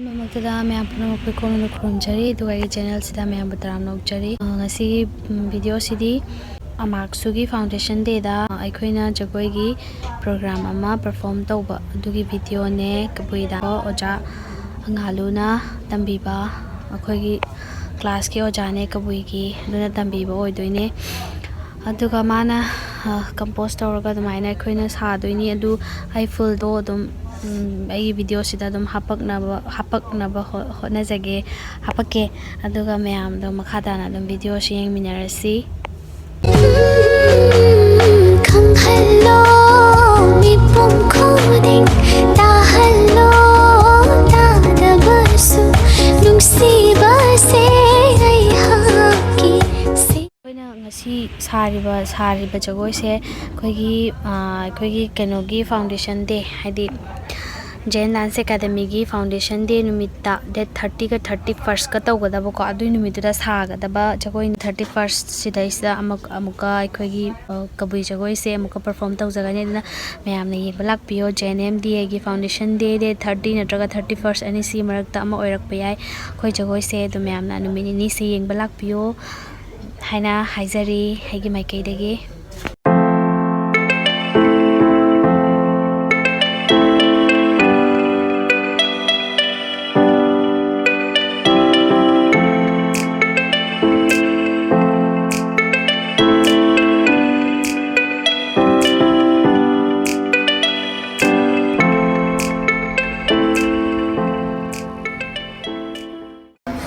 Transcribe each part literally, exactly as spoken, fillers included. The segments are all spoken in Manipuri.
ꯃꯃꯛꯇꯗ ꯃꯌꯥꯝ ꯄꯨꯝꯅꯃꯛꯄꯨ ꯏꯈꯣꯡꯅ ꯈꯨꯔꯨꯝꯖꯔꯤ, ꯑꯗꯨꯒ ꯑꯩꯒꯤ ꯆꯦꯅꯦꯜꯁꯤꯗ ꯃꯌꯥꯝꯕꯨ ꯇꯔꯥꯝꯅ ꯑꯣꯛꯆꯔꯤ꯫ ꯑ, ꯉꯁꯤꯒꯤ, ꯎꯝ, ꯚꯤꯗꯤꯑꯣꯁꯤꯗꯤ ꯑꯃꯥꯛꯁꯨꯒꯤ ꯐꯥꯎꯟꯗꯦꯁꯟ ꯗꯦꯗ ꯑꯩꯈꯣꯏꯅ ꯖꯒꯣꯏꯒꯤ ꯄ꯭ꯔꯣꯒ꯭ꯔꯥꯝ ꯑꯃ ꯄꯔꯐꯣꯝ ꯇꯧꯕ ꯑꯗꯨꯒꯤ ꯚꯤꯗꯤꯑꯣꯅꯦ꯫ ꯀꯕꯨꯏꯗ ꯑꯣꯖꯥ ꯑꯉꯥꯂꯨꯅ ꯇꯝꯕꯤꯕ, ꯑꯩꯈꯣꯏꯒꯤ ꯀ꯭ꯂꯥꯁꯀꯤ ꯑꯣꯖꯥꯅꯦ ꯀꯕꯨꯏꯒꯤ, ꯑꯗꯨꯅ ꯇꯝꯕꯤꯕ ꯑꯣꯏꯗꯣꯏꯅꯦ꯫ ꯑꯗꯨꯒ ꯃꯥꯅ, ꯑ, ꯀꯝꯄꯣꯁ ꯇꯧꯔꯒ ꯑꯗꯨꯃꯥꯏꯅ ꯑꯩꯈꯣꯏꯅ ꯁꯥꯗꯣꯏꯅꯤ꯫ ꯑꯗꯨ ꯑꯩ ꯐꯨꯜꯗꯣ ꯑꯗꯨꯝ, ꯎꯝ, ꯑꯩꯒꯤ ꯚꯤꯗꯤꯑꯣꯁꯤꯗ ꯑꯗꯨꯝ ꯍꯥꯄꯛꯅꯕ, ꯍꯥꯄꯛꯅꯕ ꯍꯣ-, ꯍꯣꯠꯅꯖꯒꯦ, ꯍꯥꯄꯛꯀꯦ꯫ ꯑꯗꯨꯒ ꯃꯌꯥꯝꯗꯣ ꯃꯈꯥ ꯇꯥꯅ ꯑꯗꯨꯝ ꯚꯤꯗꯤꯑꯣꯁꯤ ꯌꯦꯡꯃꯤꯟꯅꯔꯁꯤ꯫ ꯈꯪꯍꯜꯂꯣ ꯃꯤꯄꯨꯝ ꯈꯨꯗꯤꯡ, ꯇꯥꯍꯜꯂꯣ ꯇꯥꯗꯕꯁꯨ, ꯅꯨꯡꯁꯤꯕꯁꯦ ꯑꯩꯍꯥꯛꯀꯤ ꯁꯤ-꯫ ꯑꯩꯈꯣꯏꯅ ꯉꯁꯤ ꯁꯥꯔꯤꯕ, ꯁꯥꯔꯤꯕ ꯖꯒꯣꯏꯁꯦ ꯑꯩꯈꯣꯏꯒꯤ, ꯑ, ꯑꯩꯈꯣꯏꯒꯤ ꯀꯩꯅꯣꯒꯤ ꯐꯥꯎꯟꯗꯦꯁꯟ ꯗꯦ, ꯍꯥꯏꯗꯤ ꯖꯦꯟ ꯗꯥꯟꯁ ꯑꯦꯀꯥꯗꯃꯤꯒꯤ ꯐꯥꯎꯟꯗꯦꯁꯟ ꯗꯦ ꯅꯨꯃꯤꯠꯇ, ꯗꯦꯠ ꯊꯥꯔꯇꯤꯒ ꯊꯥꯔꯇꯤ ꯐꯥꯔꯁꯠꯀ ꯇꯧꯒꯗꯕꯀꯣ, ꯑꯗꯨꯒꯤ ꯅꯨꯃꯤꯠꯇꯨꯗ ꯁꯥꯒꯗꯕ ꯖꯒꯣꯏ꯫ ꯊꯥꯔꯇꯤ ꯐꯥꯔꯁꯠ ꯁꯤꯗꯩꯁꯤꯗ ꯑꯃꯨꯛ, ꯑꯃꯨꯛꯀ ꯑꯩꯈꯣꯏꯒꯤ, ꯑ, ꯀꯕꯨꯏ ꯖꯒꯣꯏꯁꯦ ꯑꯃꯨꯛꯀ ꯄꯔꯐꯣꯝ ꯇꯧꯖꯒꯅꯤ꯫ ꯑꯗꯨꯅ ꯃꯌꯥꯝꯅ ꯌꯦꯡꯕ ꯂꯥꯛꯄꯤꯌꯣ꯫ ꯖꯦ ꯑꯦꯟ ꯑꯦꯝ ꯗꯤ ꯑꯦꯒꯤ ꯐꯥꯎꯟꯗꯦꯁꯟ ꯗꯦ, ꯗꯦꯠ ꯊꯥꯔꯇꯤ ꯅꯠꯇ꯭ꯔꯒ ꯊꯥꯔꯇꯤ ꯐꯥꯔꯁꯠ ꯑꯅꯤꯁꯤ ꯃꯔꯛꯇ ꯑꯃ ꯑꯣꯏꯔꯛꯄ ꯌꯥꯏ ꯑꯩꯈꯣꯏ ꯖꯒꯣꯏꯁꯦ꯫ ꯑꯗꯨ ꯃꯌꯥꯝꯅ ꯅꯨꯃꯤꯠ ꯅꯤꯅꯤꯁꯤ ꯌꯦꯡꯕ ꯂꯥꯛꯄꯤꯌꯣ ꯍꯥꯏꯅ ꯍꯥꯏꯖꯔꯤ ꯑꯩꯒꯤ ꯃꯥꯏꯀꯩꯗꯒꯤ꯫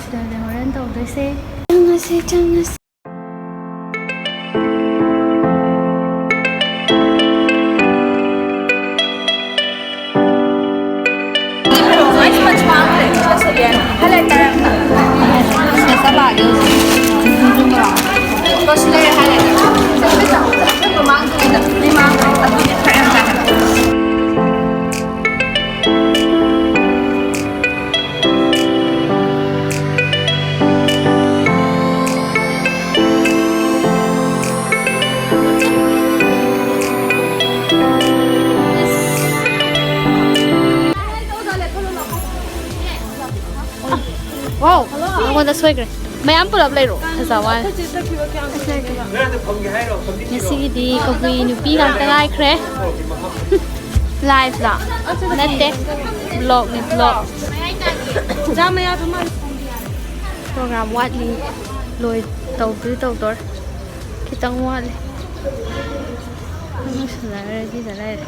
ꯁꯤꯗꯅꯦ ꯍꯣꯔꯦꯟ ꯇꯧꯗꯣꯏꯁꯦ꯫ ꯆꯪꯉꯁꯤ, ꯆꯪꯉꯁꯤ꯫ ꯋꯥꯎ, ꯑꯩꯉꯣꯟꯗ ꯁꯣꯏꯈ꯭ꯔꯦ꯫ ꯃꯌꯥꯝ ꯄꯨꯂꯞ ꯂꯩꯔꯣ꯫ ꯐꯖꯕ ꯋꯥꯅꯤ꯫ ꯉꯁꯤꯒꯤꯗꯤ ꯀꯕꯨꯏ ꯅꯨꯄꯤ ꯉꯥꯛꯇ ꯉꯥꯏꯈ꯭ꯔꯦ꯫ Live ꯂꯣ? ꯅꯠꯇꯦ, vlog ꯅꯤ, vlog꯫ ꯄ꯭ꯔꯣꯒ꯭ꯔꯥꯝ ꯋꯥꯠꯂꯤ꯫ ꯂꯣꯏ ꯇꯧꯗꯣꯏ ꯇꯧꯗꯣꯔꯦ꯫ ꯈꯤꯇꯪ ꯋꯥꯠꯂꯤ꯫ ꯂꯣꯏꯁꯤꯜꯂꯛꯑꯔꯗꯤ ꯂꯩꯔꯦ꯫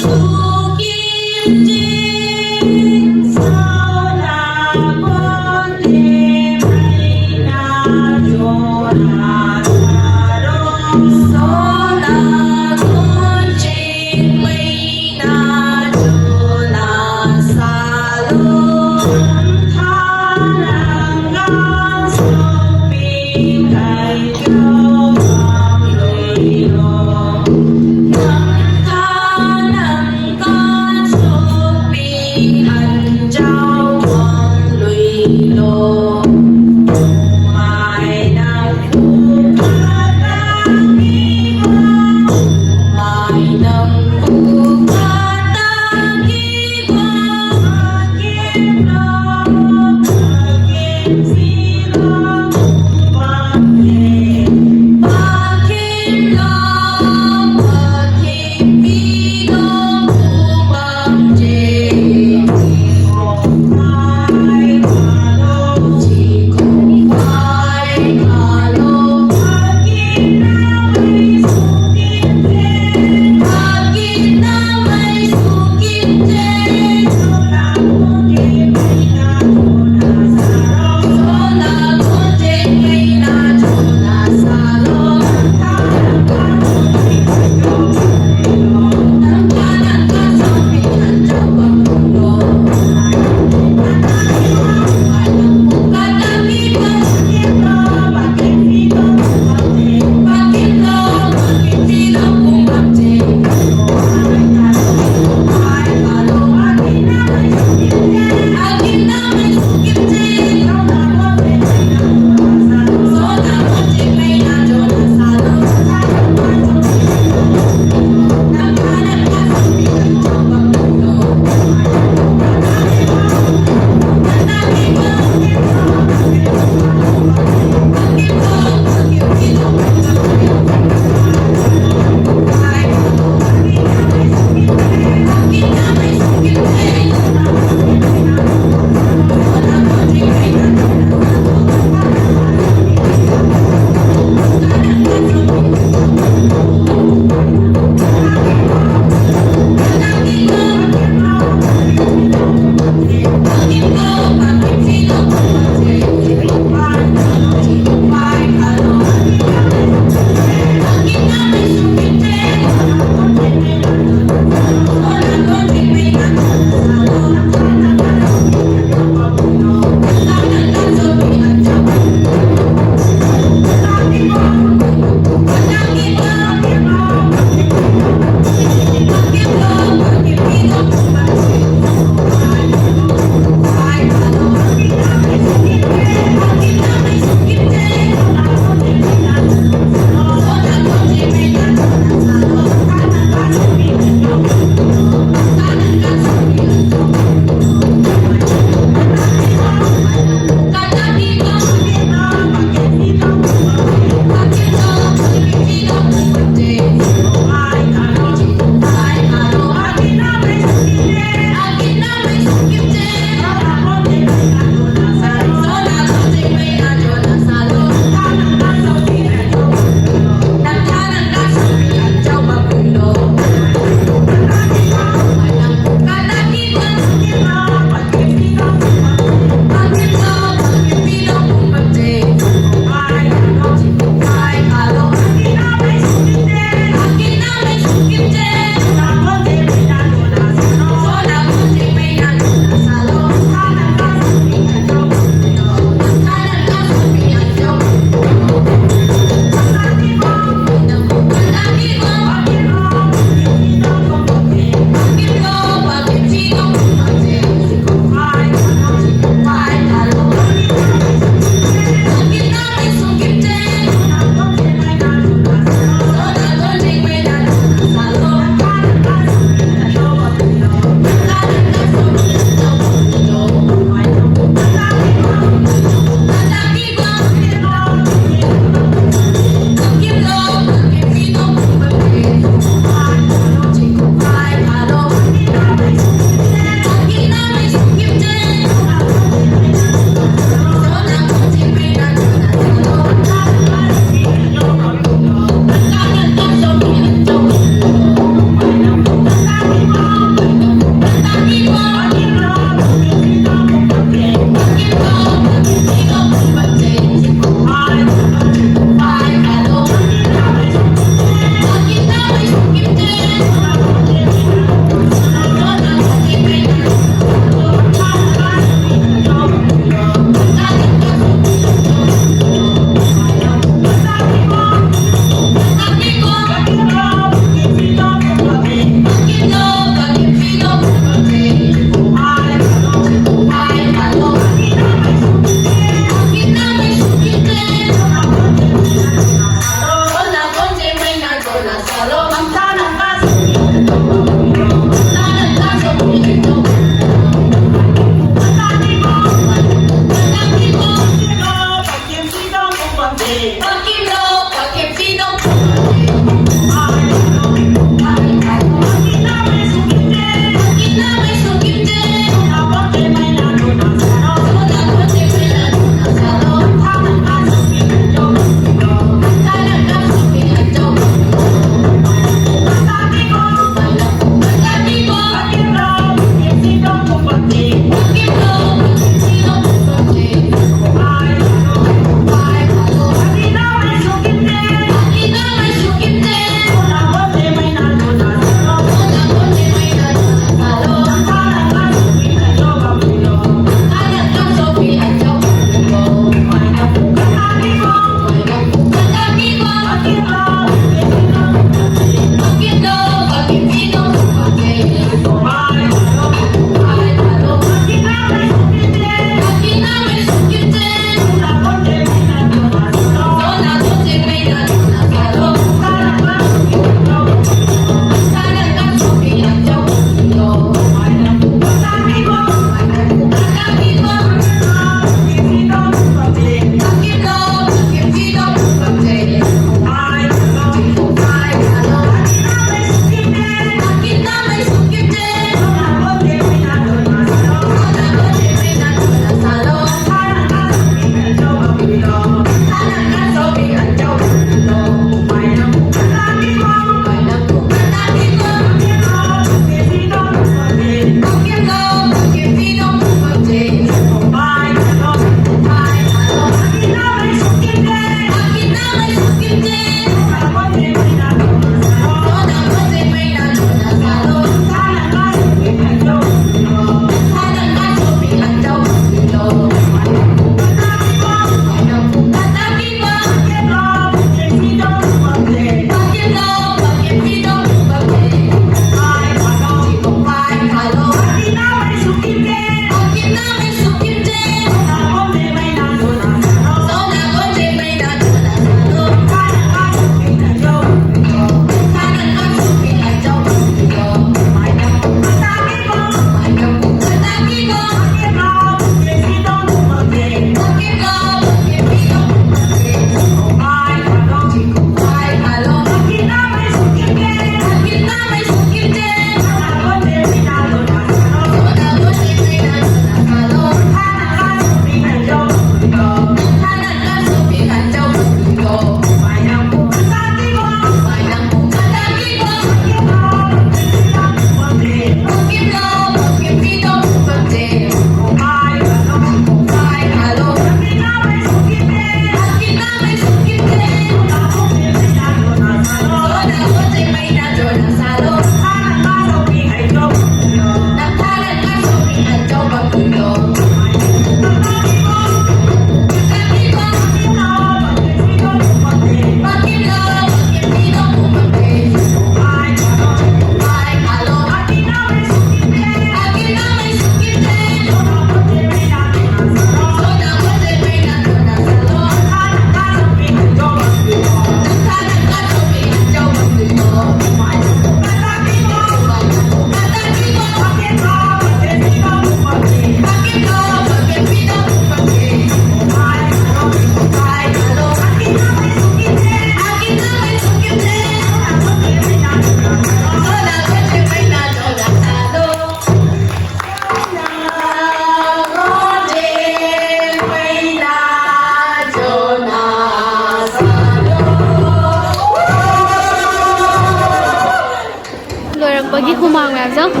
ꯑꯩ ꯍꯨꯃꯥꯡ ꯃꯌꯥꯝꯁꯦ ꯌꯦꯡꯉꯣ꯫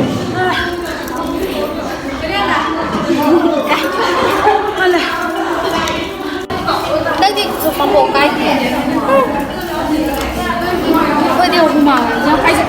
ꯅꯪꯗꯤ ꯄꯥꯝꯕꯣꯝ ꯀꯥꯏꯗꯦ꯫ ꯑꯩꯈꯣꯏꯗꯤ ꯍꯨꯃꯥꯡ ꯃꯌꯥꯝꯁꯦ ꯌꯦꯡꯉꯣ꯫